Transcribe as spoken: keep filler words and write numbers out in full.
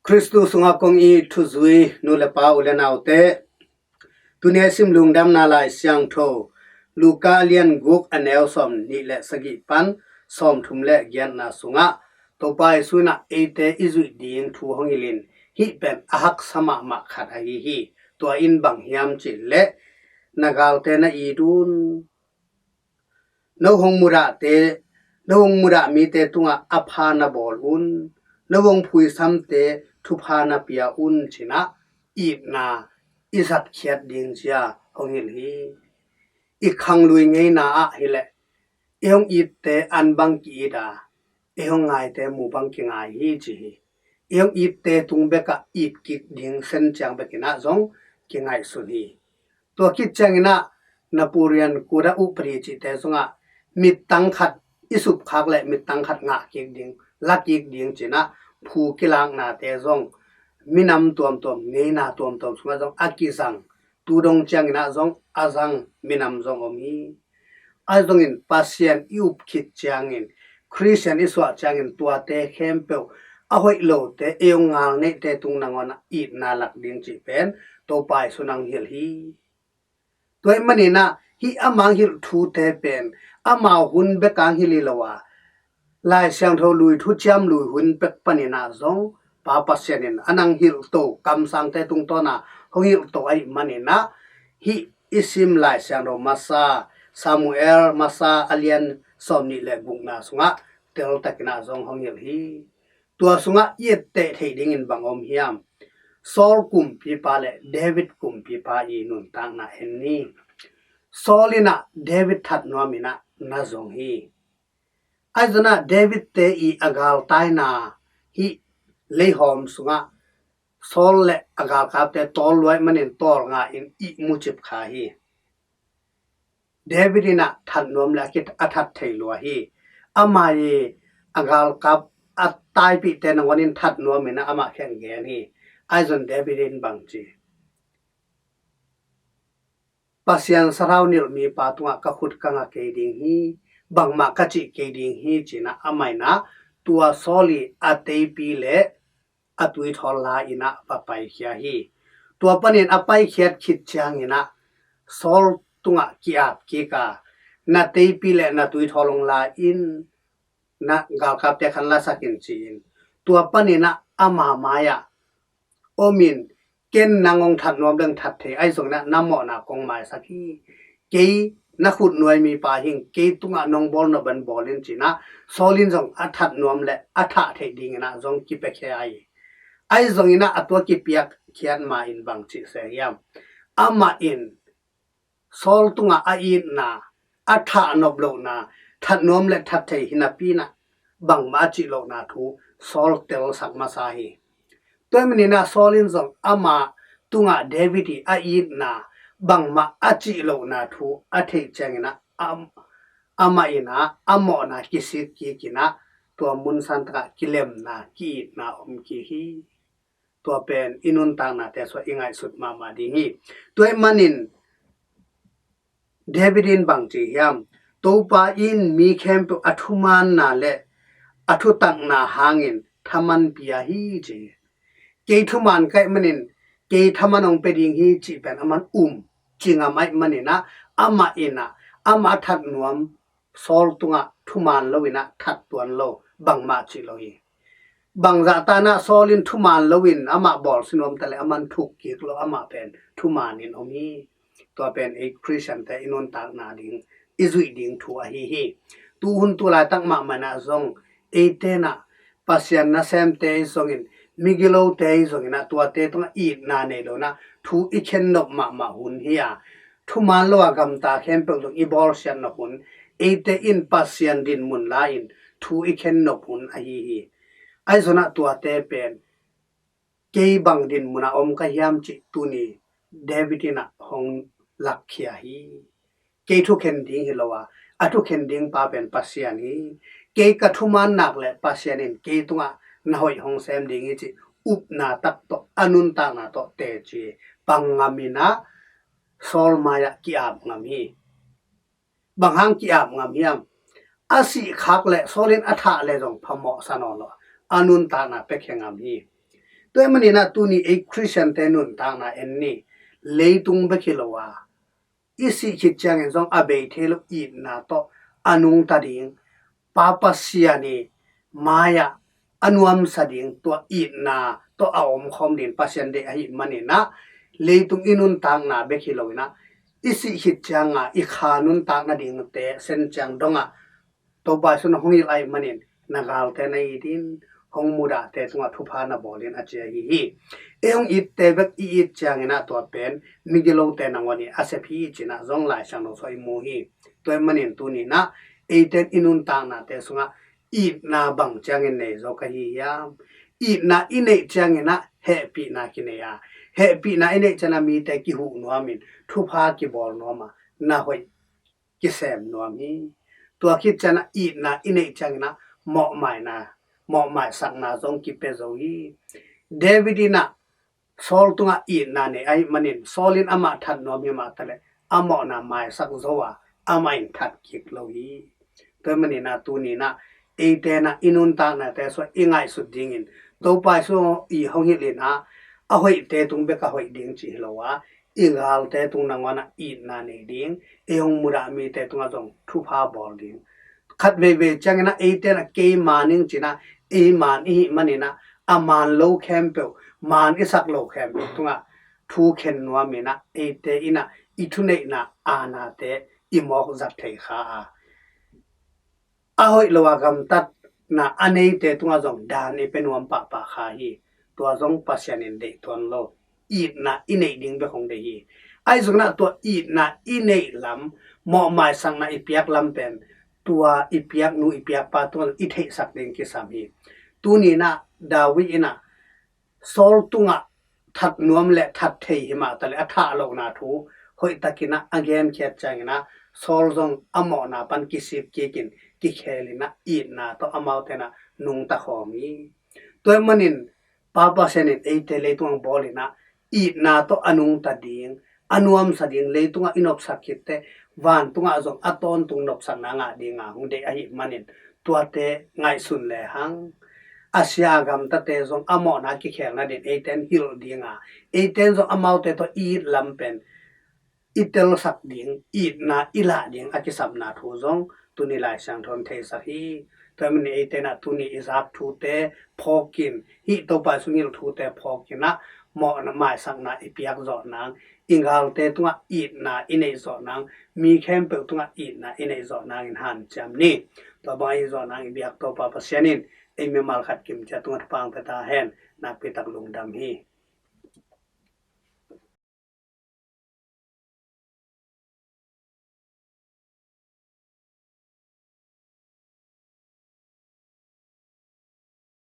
Khristu sungah kong it thuzui nu le pa, u le naute, tuni a sim lungdamna Lai Siangtho Luka a lian guk, a neu sawm nih le sagih pan sawm thum le giatna sungah Topa Jesu in ah eite i zuih ding thu hong hilhin, hih pen a haksa mahmah khat ahi hi. Tua in bang hiam cih leh, na galte na it un, no hong mudahte, no hong mudah mite tungah a pha na bawl un, no hong phuisamte thupha na pia un, ci-in ah itna i zatkhiat ding ci-a hong hilh hi. I khanglui ngeina ah hileh, i hong itte an bang ki-it a, i hong ngaite mu bang kingai hi, ci hi. I hong itte tung bekah it kik ding sen ciang bekin ah zong kingaihsun hi. Tua khit ciangin ah Napoleon kuda upadi cihte zongah mittang khat i supkhak leh mittang khat ngah kik ding, la kik ding ci-in ah phu kilaknate zong minam tuamtuam, ngeina tuamtuam sungah zong a kizang, tu dong ciangin ah zong a zang minam zong om hi. Ahi zongin Pasian i up khit ciangin, Khristian i suah ciangin tuate khempeuh, a hoih lote, ei hong ngal neihte tung nangawn ah itna lak ding cih pen Topa Jesu in hong hilh hi. Tua ahih manin ah hih ama hong hilh thute pen amau hun bek a hong hilh hi lo a, Lai Siangtho lui, Thuciam Lui hun pek panin ah zong Pa Pasian in a nang hilhto, kamsangte tungtawn a hong hilhto ahih manin ah, hih i sim Lai Siangtho masa, Samuel masa a lian sawm nih le gukna sungah teltakin ah zong hong hilh hi. Tua sungah i etteh theih dingin bang om hiam? Saul kumpipa le David kumpipa i nuntakna en ni. Saul in ah David that nuamin ah na zong hi. Ahi zongin ah David-te i a galtaina hih leihawm sungah Saul le a galkapte tawl lua ahih manin tawlnga in ihmu cip kha hi. David in ah that nuam le a kit-, a that thei lua hi. Ama i a galkap a taipihte nangawn in that nuamin ah amah kheng gen hi. Ahi zongin David in bang ci? Pasian sathau nilh mipa tungah ka khut ka nga kei ding hi, bangmah ka cih kei ding hi, ci-in ah amah in ah tua Saul i a teipi le a tuithawl la in ah va paikhia hi. Tua panin a paikhiat khit ciangin ah Saul tungah ki-ap kik a, na teipi le na tuithawl hong la in, na galkapte khan lasak in, ci-in tua panin ah ama mai-ah om in, ken nang hong that nuam leng that thei, ahi zongin ah na mawhna kong maisak hi. Kei na khut nuai mipa hing, kei tungah nong bawl nop bang bawl in, ci-in ah Saul in zong a that nuam le a thah theih dingin ah zong kipiakhia hi. Ahi zongin ah a tua kipiakkhiat ma in bang cih se hiam? Amah in Saul tungah a itna, a thah nop lohna, that nuam le that thei hi napi-in ah bangmah a cih lohna thu Saul telsak masa hi. Tua ahih manin ah Saul in zong ama tungah David i a itna, bangmah a cih lohna thu a theih ciangin ah, am-, amah in ah a mawhna kisik kik in ah tua mun santakah kilemna, ki-itna om kik hi. Tua pen i nuntaknate sungah i ngaihsut mahmah ding hi. Tua ahih manin David in bang ci hiam? Topa in mi khempeuh a thumaanna le a thutakna hangin thaman pia hi, ci hi. Kei thumaan ka hih manin kei thaman hong pia ding hi, cih pen aman um ci ngam ahih manin ah, amah in ah, amah a that nuam Saul tungah thumaan lo in ah that tuan lo, bangmah cih lo hi. Bangzah tan ah Saul in thumaan lo in amah bawlsia nuam ta leh aman thuk kik lo, amah pen thumaan in om hi. Tua pen ei Khristiante i nuntakna ding, i zuih ding thu ahi hi. Tu hun tu laitak mahmah in ah zong eite in ah Pasian nasemte ahi zongin, migilote ahi zongin ah tuate tungah itna nei lo in ah thu i khen nop mahmah hun hi a, thumaan lo a gamta khempeuh zong i bawlsiat nop hun, eite in Pasian dinmun la-in thu i khen nop hun ahi hi. Ahi zongin ah tuate pen kei bang dinmun ah om ka hiam cih tuni David in ah hong lakkhia hi. Kei thukhen ding hi lo a, a thukhen ding pa pen Pasian hi. Kei ka thumaan nak leh Pasian in kei tungah na hoih hong sem ding hi, cih upna tak tawh, a nuntakna tawh teci pang ngam in ah Saul mai-ah ki-ap ngam hi. Bang hang ki-ap ngam hiam? A sih khak leh Saul in a thah leh zong phamawh sa nawn lo, a nuntakna piakhia ngam hi. Tua ahih manin ah tuni ei Khristiante nuntakna en ni. Leitung bek hi lo a, i sih khit ciangin zong a bei thei lo itna tawh a nungta ding, Pa Pasian i mai-ah a nuamsa ding, tua itna tawh a omkhawm ding Pasian deih ahih manin ah, leitung i nuntakna bek hi lo in ah, i sih khit ciang a i kha nuntakna dingte sen ciang dong ah, Topa Jesu na hong hilh ahih manin na galte na it in, hong mudahte tungah thupha na bawl in, a ci ahi hi. Ei hong itte bek i it ciangin ah tua pen migilote nangawn in a sep hi ci-in ah zong Lai Siangtho sung i mu hi. Tua ahih manin tuni in ah eite in i nuntaknate sungah itna bang ciangin nei zo ka hi hiam? Itna i neih ciangin ah hehpihna kinei a, hehpihna i neih ciangin ah mite kihuh nuam in, thupha kibawl nuam a, na hoih kisem nuam hi. Tua khit ciang ah itna i neih ciangin ah mawhmaina, mawhmaisakna zong kipia zo hi. David in ah Saul tungah itna nei ahih manin Saul in amah that nuam hi mah taleh a mawhna maisak zo a, amah in that kik lo hi. Tua ahih manin ah tuni in ah eite in ah i nuntaknate sungah i ngaihsut dingin, Topa Jesu i hong hilh in ah a hoihte tung bek a hoih ding cih hi lo a, i galte tung nangawn ah itna nei ding, ei hong mudah mite tungah zong thupha bawl ding. Khat veivei ciangin ah eite in ah kei man ing ci-in ah, ei man i hih manin ah a man lo khempeuh, man i sak lo khempeuh tungah thu khen nuam in ah, eite in ah i thuneihna aanate i mawk zat thei kha a, a hoih lo a gamtatna a neite tungah zong daan i pia nuam pahpah kha hi. Tua zong Pasian in deih tuan lo. Itna i neih ding bek hong deih hi. Ahi zongin ah tua itna i neih lam, mawhmaisakna i piak lam pen tua i piaknu i piakpa tungah i theihsak ding kisam hi. Tuni in ah David in ah Saul tungah that nuam le that thei hi mah taleh a thah lohna thu hoihtakin ah a genkhiat ciangin ah Saul zong a mawhna pan kisik kikin kikhel in ah itna tawh amaute in ah nungta khawm hi. Tua ahih manin Pa Pasian in eite leitungah bawl in ah itna tawh a nungta ding, a nuamsa ding, leitungah i nopsak khit teh vantungah zong a tawntung nopsakna ngah dinga hong deih ahih manin tuate ngaihsun lehang, a sia a gamtate zong a mawhna kikhelna dingin eite in hilh dinga, eite in zong amaute tawh i it lam pen i telsak ding, itna i lah ding a kisapna thu zong tuni Lai Siangtho in theisak hi. Tua ahih manin eite in ah tuni i zak thute phawkin, hih Topa Jesu hong hilh thute phawkin ah mawhmaisakna i piak zawh nang, i galte tungah itna i neih zawh nang, mi khempeuh tungah itna i neih zawh nangin hanciam ni. Tua bang ahi zawh nang i biak Topa Pasian in ei mimal khat kim ciat tungah thupha hong pia ta hen. Nakpi tak lungdam hi.